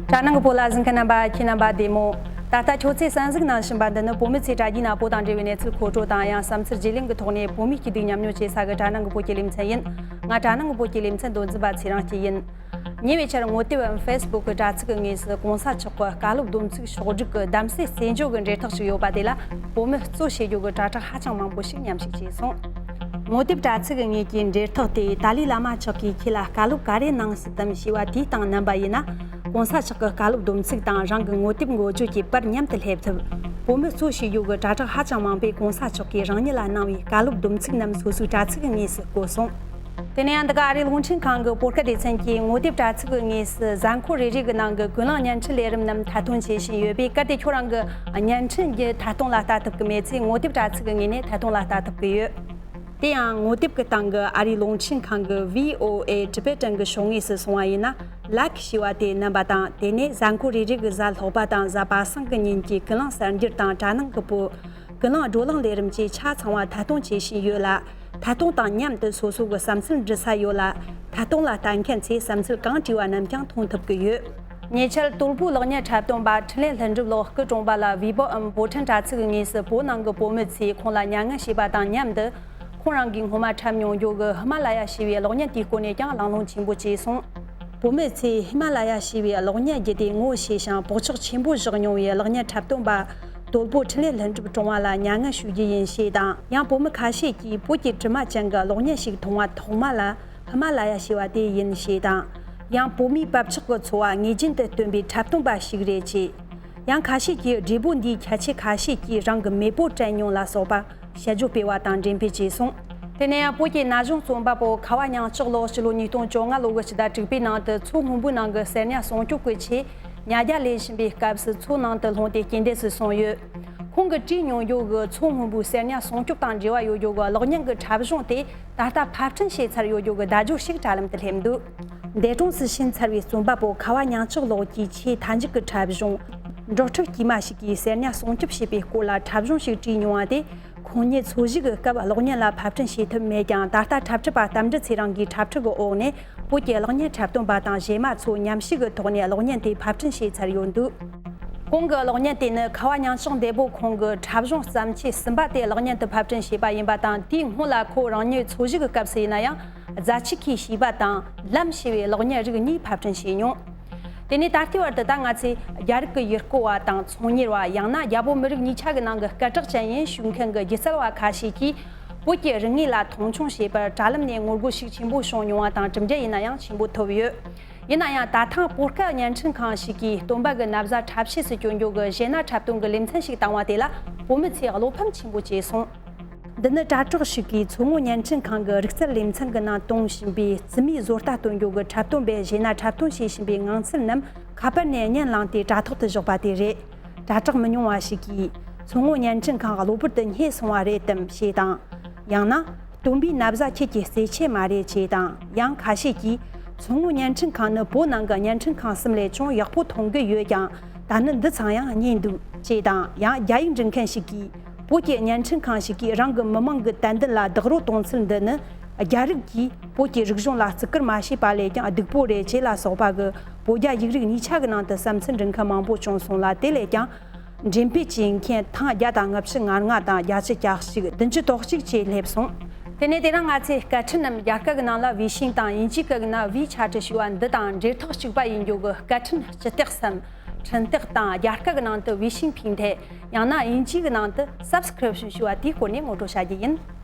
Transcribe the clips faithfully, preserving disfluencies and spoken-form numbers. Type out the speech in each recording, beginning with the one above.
དྲ་ནང་གི་བོད་ལ་གཟིགས་མཁན་རྣམ་པ་ཁྱེད་རྣམ་པ་བདེ་མོ། ད་ལྟ་ཁྱོད་ཚོས་གསན་གཟིགས་གནང་བཞིན་པ་འདི་ནི་བོད་མི་ཚོས་དྲ་རྒྱའི་ནང་བོད་དང་འབྲེལ་བའི་གནས་ཚུལ་མཁོ་སྤྲོད་དང་། ཡང་བསམ་ཚུལ་བརྗེ་ལེན་གྱི་ཐོག་ནས་བོད་མིའི་སྐྱིད་སྡུག་མཉམ་མྱོང་བྱེད་ས་གི་དྲ་ནང་གི་བོད་ཀྱི་ལེ་ཚན་ཡིན། ང་དྲ་ནང་གི་བོད་ཀྱི་ལེ་ཚན་མདོ་འཛིན་པ་ཚེ་རིང་སྐྱིད་ཡིན། ཉེ་བའི་ཆར་ངོ་དེབ་ཨམ་ཕེ་སི་བུག་གི་དྲ་ཚིགས་ཀྱི་ངོས་སུ་གོང་ས་མཆོག་གི་བཀའ་སློབ་སྡོམ་ཚིག་ཕྱོགས་བསྒྲིགས་ཀྱི་གདམ་གསེས་རྩེད་འཇོ་གི་འབྲེལ་ཐག་ཅིག་ཡོད་པ་དེ་ལ་བོད་མི་གཙོ་བྱེད་རྒྱུ་གི་དྲ་གྲགས་ཧ་ཅང་མང་པོ་ཞིག་མཉམ་ཞུགས་བྱས་སོང་། ངོ་དེབ་དྲ་ཚིགས་ཀྱི་ངོས་ཀྱི་འབྲེལ་ཐག་དེ་ཏཱ་ལའི་བླ་མ་མཆོག་གིས་ཁྱེད་ལ་བཀའ་སློབ་ག་རེ་གནང་སྲིད་དམ་ཞེས་པ་དེའི་སྟེང་བསྣན་པ་ཡིན་ན། གོང་ས་མཆོག་གི་བཀའ་སློབ་སྡོམ་ཚིག་དང་རང་གི་ངོ་དེབ་འགོ་བརྗོད་ཀྱི་པར་མཉམ་དུ་སླེབས་ཐུབ། བོད་མི་གཙོ་བྱེད་རྒྱུ་གི་དྲ་གྲགས་ཧ་ཅང་མང་པོས་གོང་ས་མཆོག་གིས་རང་ཉིད་ལ་གནང་བའི་བཀའ་སློབ་སྡོམ་ཚིག་རྣམས་སོ་སོའི་དྲ་ཚིགས་ཀྱི་ངོས་སུ་བཀོད་སོང་། དེ་ནས་ཡང་འདི་ག་ཨ་རིའི་རླུང་འཕྲིན་ཁང་གི་བོད་སྐད་སྡེ་ཚན་གྱིས་ངོ་དེབ་དྲ་ཚིགས་ཀྱི་ངོས་སུ་གཟའ་འཁོར་རེ་རེ་གི་ནང་གི་ཀུན་གླེང་བརྙན་འཕྲིན་ལས་རིམ་རྣམས་ཐད་གཏོང་བྱེད་བཞིན་ཡོད་པས། གལ་ཏེ་ཁྱོད་རང་གི་བརྙན་འཕྲིན་གྱི་ཐད་གཏོང་ལ་ལྟ་ཐུབ་ཀྱི་མེད་ཚེ་ངོ་དེབ་དྲ་ཚིགས་ཀྱི་ངོས་ནས་ཐད་གཏོང་ལ་ལྟ་ཐུབ་ཀྱི་ཡོད། དེ་ཡང་ངོ་དེབ་ཀྱི་སྟེང་གི་ཨ་རིའི་རླུང་འཕྲིན་ཁང་གི་བྷི་ཨོ་ཨེ་ཊི་བེ་ཊན་གྱི་ཤོག་ངོས་སུ་སོང་བ་ཡིན་ན། ལའིཀ་ཞེས་པ་དེ་མནན་པ་དང་། དེ་ནས་གཟའ་འཁོར་རེ་རེ་གི་གཟའ་ལྷག་པ་དང་གཟའ་པ་སངས་ཀྱི་ཉིན་གྱི་ཀུན་གླེང་གསར་འགྱུར་དང་དྲ་ནང་གི་བོད་ཀུན་གླེང་བགྲོ་གླེང་ལས་རིམ་བཅས་ཆ་ཚང་བ་ཐད་གཏོང་བྱེད་བཞིན་ཡོད་ལ། ཐད་གཏོང་དང་མཉམ་དུ་སོ་སོ་གི་བསམ་ཚུལ་འབྲི་ས་ཡོད་ལ། ཐད་གཏོང་ལ་ལྟ་མཁན་ཚོས་བསམ་ཚུལ་གང་དྲིས་པ་རྣམས་ཀྱང་མཐོང་ཐུབ་ཀྱི་ཡོད། ཉེ་ཆར་དོལ་པོའི་གློག་བརྙན་འཁྲབ་སྟོན་པ་འཕྲིན་ལས་ལྷུན་གྲུབ་ལགས་སྐུ་གྲོངས་པ་ལ་ཝི་བོ་འམ་བོད་ཕྲན་དྲ་ཚིགས་ངོས་སུ་བོད་ནང་གི་བོད་མི་ཚོས་ཁོང་ལ་མྱ་ངན་བྱས་པ་དང་མཉམ་དུ། ཁོང་རང་གིས་སྔོན་མ་འཁྲབ་མྱོང་རྒྱུ་གི་ཧི་མ་ལ་ཡ་ཞེས་པའི་གློག་བརྙན་དེའི་སྐོར་ནས་ཀྱང་གླེང་སློང་ཆེན་པོ་བྱས་སོང་། བོད་མི་ཚོས་ཧི་མ་ལ་ཡ་ཞེས་པའི་གློག་བརྙན་བརྒྱུད་དེ་ངོ་ཤེས་ཤིང་བག་ཆགས་ཆེན་པོ་བཞག་མྱོང་བའི་གློག་བརྙན་འཁྲབ་སྟོན་པ་དོལ་པོ་འཕྲིན་ལས་ལྷུན་གྲུབ་གྲོངས་པ་ལ་མྱ་ངན་ཞུ་རྒྱུ་ཡིན་ཞེས་དང་། ཡང་བོད་མི་ཁ་ཤས་ཀྱིས་བོད་ཀྱི་དྲི་མ་ཅན་གྱི་གློག་བརྙན་ཞིག་མཐོང་བ་ཐོག་མ་ལ་ཧི་མ་ལ་ཡ་ཞེས་པ་དེ་ཡིན་ཞེས་དང་། ཡང་བོད་མིའི་བབ་ཆགས་ཀྱི་འཚོ་བ་ངེས་ཅན་དུ་སྟོན་པའི་འཁྲབ་སྟོན་པ་ཞིག་རེད་ཅེས། ཡང་ཁ་ཤས་ཀྱིས་བགྲེས་པོ་འདིའི་ཁྱད་ཆོས་ཁ་ཤས་ཀྱིས་རང་གི་མེས་པོ་དྲན་མྱོང་ལ་སོགས་པ་དཔྱད་བརྗོད་སྤེལ་བ་དང་འགྲེམས་སྤེལ་བྱས་སོང་། དེ་ནས་ཡང་བོད་ཀྱི་ན་གཞོན་རྩོམ་པ་པོ་ཁ་བ་ཉང་ལྕགས་ལགས་ཕྱི་ལོ་ཉིས་སྟོང་བཅོ་ལྔ་ལོ་གི་ཕྱི་ཟླ་དྲུག་པའི་ནང་དུ་མཚོ་སྔོན་པོའི་ནང་གི་གསེར་ཉ་སྲུང་སྐྱོབ་ཀྱི་ཆེད་ཉ་རྒྱ་ལེན་བཞིན་པའི་སྐབས་སུ་མཚོ་ནང་དུ་ལྷུང་སྟེ་རྐྱེན་འདས་སུ་སོང་ཡོད། ཁོང་གིས་བྲིས་མྱོང་རྒྱུ་གི་མཚོ་སྔོན་པོའི་གསེར་ཉ་སྲུང་སྐྱོབ་དང་འབྲེལ་བ་ཡོད་རྒྱུ་གི་གློག་བརྙན་གྱི་འཁྲབ་གཞུང་དེ་ད་ལྟ་ཕབ་སྐྲུན་བྱས་ཚར་ཡོད་རྒྱུ་གི་བརྡ་བརྒྱུད་ཞིག་དྲ་ལམ་དུ་སླེབས་འདུག་འདས་གྲོངས་སུ་ཕྱིན་ཚར་བའི་རྩོམ་པ་པོ་ཁ་བ་ཉང་ལྕགས་ལགས་ཀྱིས་ཆེས་མཐའ་མཇུག་གི་འཁྲབ་གཞུང་། འགྲོ་ཁྲིད་དཀྱུས་མ་ཞིག་གིས་གསེར་ཉ་སྲུང་སྐྱོབ་བྱེད་པའི་སྐོར་ལ་འཁྲབ་གཞུང་ཞིག་བྲིས་མྱོང་བ་དེ། ཁོང་ཉིད་འཚོ་བཞུགས་ཀྱི་སྐབས་གློག་བརྙན་ལ་ཕབ་སྐྲུན་བྱེད་ཐུབ་མེད་ཀྱང་། ད་ལྟ་འཁྲབ་ཁྲིད་པ་རྟ་མགྲིན་ཚེ་རིང་གིས་འཁྲབ་ཁྲིད་ཀྱི་འོག་ནས་བོད་ཀྱི་གློག་བརྙན་འཁྲབ་སྟོན་པ་དང་གཞས་མ་ཚོ་མཉམ་ཞུགས་ཀྱི་ཐོག་ནས་གློག་བརྙན་དེ་ཕབ་སྐྲུན་བྱས་ཚར་ཡོད་འདུག་གོང་གི་གློག་བརྙན་དེ་ནི་ཁ་བ་ཉང་ལྕགས་འདས་པོ་ཁོང་གི་འཁྲབ་གཞུང་བརྩམས་ཆོས་གསུམ་པ་དེ་གློག་བརྙན་དུ་ཕབ་སྐྲུན་བྱས་པ་ཡིན་པ་དང་། དེའི་སྔོན་ལ་ཁོ་རང་ཉིད་འཚོ་བཞུགས་ཀྱི་སྐབས་སུ་ཡིན་ན་ཡང་། རྫ་ཆུ་ཁའི་བྱིས་པ་དང་ལམ་ཞེས་པའི་གློག་བརྙན་རིགས་གཉིས་ཕབ་སྐྲུན་བྱས་མྱོང་། དེ་ནས་ད་ལྟའི་བར་དུ་ད་ང་ཚོས་རྒྱ་རིགས་ཀྱི་ཡུལ་སྐོར་བ་དང་ཚོང་གཉེར་བ། ཡང་ན་རྒྱ་བོད་མི་རིགས་གཉིས་ཆ་གི་ནང་གི་སྐད་གྲགས་ཅན་ཡིན་ཞུ་མཁན་གྱི་སྒྱུ་རྩལ་བ་ཁ་ཤས་ཀྱིས་བོད་ཀྱི་རིག་གནས་ལ་མཐོང་ཆུང་བྱས་པར་དྲ་ལམ་ནས་ངོ་རྒོལ་ཞིག་ཆེན་པོ་བྱུང་མྱོང་བ་དང་། གྲུབ་འབྲས་ཡིན་ན་ཡང་ཆེན་པོ་ཐོབ་ཡོད། ཡིན་ན་ཡང་ད་ཐེངས་བོད་སྐད་བརྙན་འཕྲིན་ཁང་ཞིག་གིས་སྟོན་པ་གི་ན་བཟའ་འཁྲབ་ཆས་སུ་གྱོན་རྒྱུ་གི་གཞས་སྣ་འཁྲབ་སྟོན་གྱི་ལེ་ཚན་ཞིག་བཏང་བ་དེ་ལ་བོད་མི་ཚོས་བློ་ཕམ་ཆེན་པོ་སྐྱེས་སོང་། འདི་ནི་དྲ་གྲོགས་ཤིག་གིས་མཚོ་སྔོན་བརྙན་འཕྲིན་ཁང་གི་རིག་རྩལ་ལེ་ཚན་གྱི་ནང་གཏོང་བཞིན་པའི་རྩིབ་མའི་བཟོ་ལྟ་སྟོན་རྒྱུ་གི་འཁྲབ་སྟོན་པའི་གཞས་སྣ་འཁྲབ་སྟོན་བྱེད་བཞིན་པའི་ངང་ཚུལ་རྣམས་ཁ་པར་ནས་བརྙན་བླངས་ཏེ་དྲ་ཐོག་ཏུ་བཞག་པ་དེ་རེད། དྲ་གྲགས་མི་ཉུང་བ་ཞིག་གིས་མཚོ་སྔོན་བརྙན་འཕྲིན་ཁང་གློ་བུར་དུ་རྙེད་སོང་བ་རེད་དམ་ཞེས་དང་། ཡང་ན། སྟོན་པའི་ན་བཟའ་ཁྱེད་ཀྱི་རྩེད་ཆས་མ་རེད་ཅེས་དང་། ཡང་ཁ་ཤས་ཀྱིས། མཚོ་སྔོན་བརྙན་འཕྲིན་ཁང་ནི་བོད་ནང་གི་བརྙན་འཕྲིན་ཁང་གསུམ་ལས་ཅུང་ཡག་པོ་མཐོང་གི་ཡོད་ཀྱང་། ད་ནི་འདི་ཚང་ཡང་རྙེད་འདུག་ཅེས་དང་། ཡང་རྒྱ་ཡིག་འབྲི་མཁན་ཞིག་གིས། བོད་ཀྱི་བརྙན་འཕྲིན་ཁང་ཞིག་གིས་རང་གི་མི་མང་གི་དད་འདུན་ལ་རྡེག་རོལ་གཏོང་ཚུལ་འདི་ནི། རྒྱ་རིགས་ཀྱིས་བོད་ཀྱི་རིག་གཞུང་ལ་བརྩི་བཀུར་མ་བྱས་པ་ལས་ཀྱང་སྡུག་པོ་རེད་ཅེས་ལ་སོགས་པ་གི་བོད་རྒྱ་ཡིག་རིགས་གཉིས་ཆ་གི་ནང་དུ་བསམ་ཚུལ་འབྲི་མཁན་མང་པོ་བྱུང་སོང་ལ། དེ་ལས་ཀྱང་། འགྲེམས་སྤེལ་བྱེད་མཁན་ཐེངས་བརྒྱ་དང་ལྔ་བཅུ་ང་ལྔ་དང་། བརྒྱད་ཅུ་གྱ་གཅིག་བདུན་ཅུ་དོན་གཅིག་བཅས་སླེབས་སོང་། དེ་ནས་དེ་རིང་ང་ཚོས་སྐད་འཕྲིན་རྣམས་རྒྱ་སྐད་ཀྱི་ནང་ལ་ཝེ་ཤིང་དང་། དབྱིན་ཇིའི་སྐད་ཀྱི་ནང་ཝེ་ཆ་ཊི་ཞེས་པ་འདི་དང་འབྲེལ་ཐག་གཅིག་པ་ཡིན་རྒྱུ་གི་སྐད་འཕྲིན་སྤྱི་སྟེགས་སམ་འཕྲིན་སྟེགས་དང་། རྒྱ་སྐད་ཀྱི་ནང་དུ་ཝེ་ཤིང་ཕིང་ཐེ། ཡང་ན་དབྱིན་ཇིའི་ནང་དུ་སབ་སི་ཀི་རིབ་ཤིན་ཞེས་པ་དེའི་སྐོར་ནས་ངོ་སྤྲོད་བྱ་རྒྱུ་ཡིན།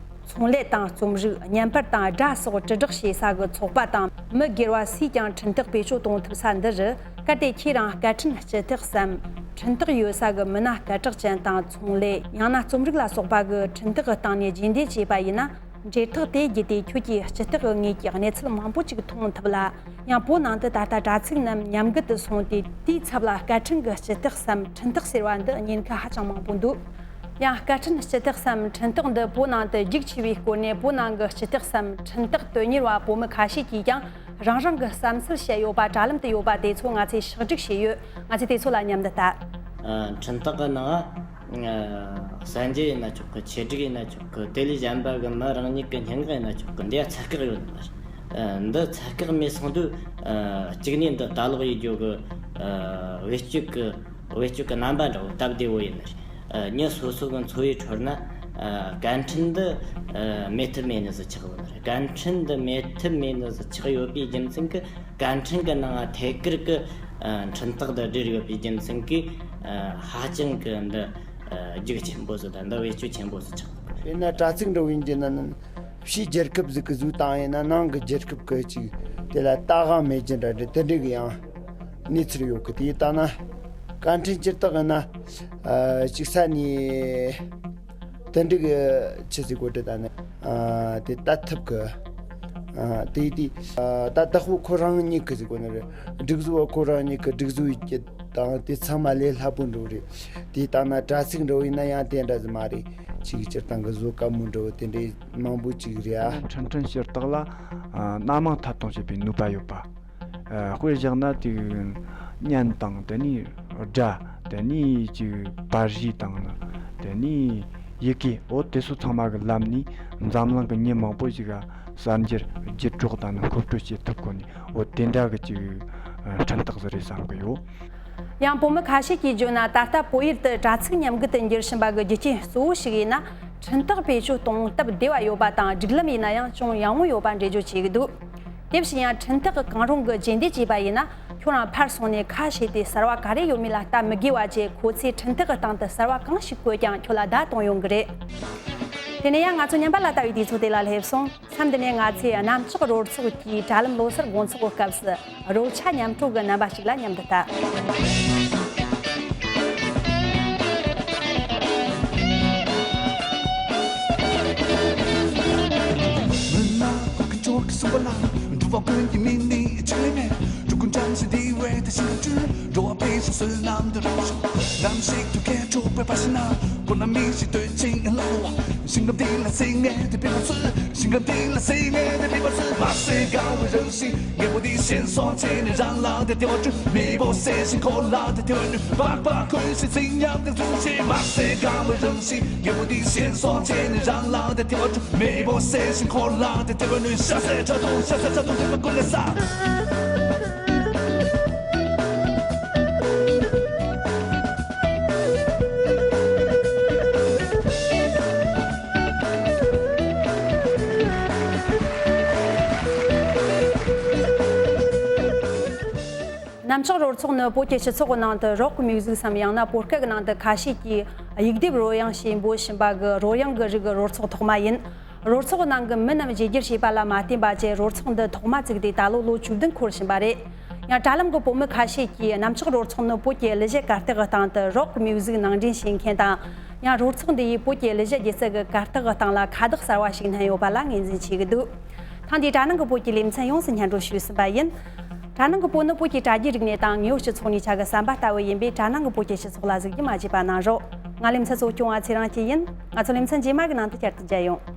ཚོང་ལས་དང་རྩོམ་རིག་བརྙན་པར་དང་སྒྲ་སོགས་དྲིལ་བསྒྲགས་བྱེད་ས་གི་ཚོགས་པ་དང་། མི་སྒེར་བ་སུས་ཀྱང་འཕྲིན་སྟེགས་བེད་སྤྱོད་གཏོང་ཐུབ་ས་འདི་རུ། གལ་ཏེ་ཁྱེད་རང་སྐད་འཕྲིན་སྤྱི་སྟེགས་སམ་འཕྲིན་སྟེགས་ཡོད་ས་གི་མི་སྣ་སྐད་གྲགས་ཅན་དང་། ཚོང་ལས། ཡང་ན་རྩོམ་རིག་ལ་སོགས་པ་གི་འཕྲིན་སྟེགས་ཀྱི་སྟེང་ནས་རྗེས་འདེད་བྱས་པ་ཡིན་ན། འབྲེལ་ཐག་དེ་བརྒྱུད་དེ་ཁྱོད་ཀྱིས་སྤྱི་སྟེགས་ཀྱི་ངོས་ཀྱི་གནས་ཚུལ་མང་པོ་ཅིག་མཐོང་ཐུབ་ལ། ཡང་བོད་ནང་དུ་ད་ལྟ་དྲ་ཚིགས་རྣམས་ཉམས་རྒུད་དུ་སོང་སྟེ། དེའི་ཚབ་ལ་སྐད་འཕྲིན་གྱི་སྤྱི་སྟེགས་སམ་འཕྲིན་སྟེགས་ཟེར་བ་འདི་ཉེན་ཁ་ཧ་ཅང་མང་པོ་འདུག་ཡང་སྐད་འཕྲིན་སྤྱི་སྟེགས་སམ་འཕྲིན་སྟེགས་འདི་བོད་ནང་དུ་རྒྱུགས་ཆེ་བའི་སྐོར་ནས། བོད་ནང་གི་སྤྱི་སྟེགས་སམ་འཕྲིན་སྟེགས་དོན་གཉེར་བ་བོད་མི་ཁ་ཤས་ཀྱིས་ཀྱང་རང་རང་གི་བསམ་ཚུལ་བཤད་ཡོད་པ་དྲ་ལམ་དུ་ཡོད་པ་དེ་ཚོ་ང་ཚོས་ཕྱག་བསྒྲིགས་བྱས་ཡོད། ང་ཚོས་དེ་ཚོ་ལ་མཉམ་དུ་ལྟ། ཨ། འཕྲིན་སྟེགས་ཀྱི་ནང་། ཨ། གསར་འགྱུར་ཡིན་ན་ཆོག་གི། ཆེད་སྒྲིག་ཡིན་ན་ཆོག་གི། དེ་ལས་གཞན་པ་གི་མི་རང་ཉིད་ཀྱི་སྙན་ངག་ཡིན་ན་ཆོག་གི། འདི་ཚད་བཀག་ཡོད་ནི་མ་རེད། ཨ། འདི་ཚད་བཀག་མེད་སོང་དུས། ཨ། གཅིག་ནས་འདི་ལྟ་ཀློག་ཡེད་རྒྱུ་གི་ ཨ། བེད་སྤྱོད་ཀྱི་བེད་སྤྱོད་ཀྱི་རྣམ་པ་འདྲ་བོ་སྟབས་བདེ་བོ་ཡིན་ནི་རེད། ཨ། མྱི་སོ་སོ་གི་འཚོ་བའི་ཁྲོད་ན། ཨ། སྐད་འཕྲིན་འདི། ཨ། མེད་ཐབས་མེད་ནི་ཟིག་ཆགས་ཡོད་ནི་རེད། སྐད་འཕྲིན་འདི་མེད་ཐབས་མེད་ནི་ཟིག་ཆགས་ཡོད་པའི་རྒྱུ་མཚན་གྱིས། སྐད་འཕྲིན་གྱི་ནང་ཐད་ཀར་གྱི། ཨ། འཕྲིན་སྟེགས་དང་འབྲེལ་ཡོད་པའི་རྒྱུ་མཚན་གྱིས། ཨ། ཧ་ཅང་གི་འདི། ཨ། རྒྱུག་ཆེན་པོ་ཟིག་དང་འདི་བེད་སྤྱོད་ཆེན་པོ་ཟིག་ཆགས་འདུག། དཔེར་ན་དྲ་ཚིགས་འདྲ་བོ་ཡིན་གྱི་ན་ནི། ཕྱིའི་རྒྱལ་ཁབ་ཟིག་གི་བཟོས་བཏང་ཡིན་ན། ནང་གི་རྒྱལ་ཁབ་ཀྱི་ཅིག་དེ་ལ་ལྟ་ག་མེད་རྒྱུ་འདྲ་འདྲ་དེ་འདྲ་གི་ཡང་གནས་ཚུལ་ཡོད་གི། དེ་ལྟ་ན་སྐད་འཕྲིན་སྤྱིར་བཏང་ཡིན་ན། ཨ། ཅིག་ས་ནས་དེ་འདྲ་གི་ཆི་ཟིག་གོ་དྲི་ད་ནི། ཨ། དེ་ལྟ་ཐུབ་གི། ཨ། དེ་དེ། ཨ། ད་བདག་པོ་ཁོ་རང་ཉིད་ཀྱི་ཟིག་གོ་ནི་རེད། སྒྲིག་བཟོ་བ་ཁོ་རང་ཉིད་ཀྱི་སྒྲིག་བཟོ་ཡི་གི་དང་དེ་ཚང་མ་ལས་སླ་པོ་འགྲོ་རེད། དེ་ལྟ་ན་དྲ་ཚིགས་འདྲ་བོ་ཡིན་ན་ཡང་དེ་འདྲ་ཟིག་མ་རེད། ཅིག་སྤྱིར་བཏང་གི་བཟོ་དཀའ་མོ་འདྲ་བོ་དེ་འདྲའི་མང་པོ་ཅིག་རེད་ཨ། འཕྲིན་འཕྲིན་སྤྱིར་བཏང་ལ། ཨ། སྣ་མང་ཐད་གཏོང་བྱེད་པའི་ནུས་པ་ཡོད་པ། ཨ། དཔེར་བཞག་ན་དེ་བརྙན་དང་དེ་ནས་སྒྲ། དེ་ནས་ཅིག་པར་གཞས་དང་ནི། དེ་ནས་ཡི་གེ། འོ་དེ་ཚོ་ཚང་མ་གི་ལམ་ནས་འཛམ་གླིང་གི་མྱི་མང་པོ་ཞིག་ག་གསར་འགྱུར་བརྒྱུད་སྒྲོག་དང་ནི་མཁོ་སྤྲོད་བྱེད་ཐུབ་གོ་ནི། འོ་དེ་འདྲ་གི་ཅིག་འཕྲིན་སྟེགས་ཟིག་རེད་བསམ་གི་ཡོད། ཡང་བོད་མི་ཁ་ཤས་ཀྱིས་བརྗོད་ན། ད་ལྟ་བོད་ཡུལ་དུ་དྲ་ཚིགས་ཉམས་རྒུད་དུ་འགྱུར་བཞིན་པ་གི་རྒྱུ་རྐྱེན་གཙོ་བོ་ཞིག་ཡིན་ན། འཕྲིན་སྟེགས་བེད་སྤྱོད་གཏོང་སྟབས་བདེ་བ་ཡོད་པ་དང་། སྒྲིག་ལམ་ཡིན་ན་ཡང་ཅུང་ཡང་མོ་ཡོད་པ་འགྲེལ་བརྗོད་བྱེད་ཀྱི་འདུག། དེ་བཞིན་ཡང་འཕྲིན་སྟེགས་གང་རུང་གི་རྗེས་འདེད་བྱས་པ་ཡིན་ན། ཁྱོད་རང་ཕར་སོང་ནས་ཁ་ཕྱེ་སྟེ་གསར་བ་ག་རེ་ཡོད་མེད་ལ་ལྟ་མི་དགོས་པ་བྱས། ཁོ་ཚོས་འཕྲིན་སྟེགས་ཀྱི་སྟེང་དུ་གསར་བ་གང་ཞིག་བཀོད་ཀྱང་ཁྱོད་ལ་བརྡ་གཏོང་ཡོང་གི་རེད། དེ་ནས་ཡང་ང་ཚོ་ཉམས་པ་ལ་ལྟ་བའི་དུས་ཚོད་དེ་ལ་སླེབས་སོང་། མཚམས་འདི་ནས་ང་ཚོས་གནམ་ལྕགས་རོལ་ཚོགས་ཀྱི་དྲ་ལམ་ལོ་གསར་དགོང་ཚོགས་ཀྱི་སྐབས་སུ། རོལ་ཆ་ཉམས་དྲོ་གི་རྣམ་པ་ཞིག་ལ་མཉམ་དུ་ལྟ། མུན་ནག་གི་འབྱོར་གྱི་སུམ་པ་ལ། འགྲོ་བ་ཀུན་གྱི་མིག་ནི་ཆགས་ལེ་མེད། འགྲོ་ཀུན་བྲམ་ཟེ་འདི་བས་ད་ཤིང་ཀ་སྤྲུལ། འགྲོ་བ་པའི་ཕྱོགས་སུ་ལམ་དུ་རོལ་ཤོག། ནམ་ཞིག་ཏུ་སྐད་འཕྲོག་པའི་པ་ཤི་ན། ཁོ་ན་མི་ཞིག་སྟོན་ཅིང་ལ་བ། ཞིང་ཁམས་འདི་ལ་སེང་ངེ་དེ་བི་བ་ཚུ། ཞིང་ཁམས་འདི་ལ་སེང་ངེ་དེ་བི་བ་ཚུ། མ་སེ་གང་བའི་རང་བཞིན་ངེས་པོ་འདི་ཤེས་སོང་བྱས་ནས་རང་ལ་དེ་དེ་བ་བཅུ། མི་བོ་སེ་ཞིང་ཁོ་ལ་དེ་དེ་བ་ནུས། པགས་པ་ཁོན་ཞིང་ཚིག་ཉམས་དེ་ཚུ་ཆེ། མ་སེ་གང་བའི་རང་བཞིན་ངེས་པོ་འདི་ཤེས་སོང་བྱས་ནས་རང་ལ་དེ་དེ་བ་བཅུ། མི་བོ་སེ་ཞིང་ཁོ་ལ་དེ་དེ་བ་ནུས། ཤ་སེ་ཁྲ་ཐུང་ཤ་སེ་ཁྲ་ཐུང་དེ་བ་ཀུན་ལས་ས། གནམ་ལྕགས་རོལ་ཚོགས་ནི་བོད་ཀྱི་སྤྱི་ཚོགས་ཀྱི་ནང་དུ་རོག་མིའུ་ཟིག་སམ། ཡང་ན་བོད་སྐད་ཀྱི་ནང་དུ་ཁ་ཤས་ཀྱིས་གཡུག་རྡེབ་རོལ་དབྱངས་ཞེས་འབོད་བཞིན་པ་གི་རོལ་དབྱངས་ཀྱི་རིགས་ཀྱི་རོལ་ཚོགས་ཐོག་མ་ཡིན། རོལ་ཚོགས་ནང་གི་མི་རྣམས་བརྗེ་བསྒྱུར་བྱས་པ་ལ་མ་བརྟེན་པ་བཅས། རོལ་ཚོགས་འདི་ཐོག་མ་བཙུགས་ཏེ་ད་ལོ་ལོ་བཅུ་བདུན་འཁོར་བཞིན་པ་རེད། ཡང་དྲ་ལམ་གྱི་བོད་མི་ཁ་ཤས་ཀྱིས་གནམ་ལྕགས་རོལ་ཚོགས་ནི་བོད་ཀྱི་གླུ་གཞས་གར་སྟེགས་ཀྱི་སྟེང་དུ་རོག་མིའུ་ཟིག་ནང་འདྲེན་བྱེད་མཁན་དང་། ཡང་རོལ་ཚོགས་འདི་ཡིས་བོད་ཀྱི་གླུ་གཞས་སྒྱུ་རྩལ་གྱི་གར་སྟེགས་ཀྱི་སྟེང་ལ་ཁ་བཏགས་གསར་བ་ཞིག་བསྣན་ཡོད་པ་ལ་ངོས་འཛིན་བྱེད་ཀྱི་འདུག། ཐེངས་འདིའི་དྲ་ནང་གི་བོད་ཀྱི་ལེ་ཚན་ཡོངས་སུ་སྙན་སྒྲོན་ཞུས་ཟིན་པ་ཡིན། དྲ་ནང་གི་བོད་ནི་བོད་ཀྱི་དྲ་རྒྱའི་རིག་གནས་དང་དངོས་ཡོད་སྤྱི་ཚོགས་གཉིས་ཆ་གི་ཟམ་པ་ལྟ་བུ་ཡིན་པས། དྲ་ནང་གི་བོད་ཀྱི་སྤྱི་ཚོགས་ལ་གཟིགས་རྒྱུ་མ་བརྗེད་པ་གནང་རོགས། ང་ལེ་ཚན་གཙོ་སྐྱོང་བ་ཚེ་རིང་སྐྱིད་ཡིན། ང་ཚོ་ལེ་ཚན་རྗེས་མ་གི་ནང་དུ་བསྐྱར་དུ་མཇལ་ཡོང་།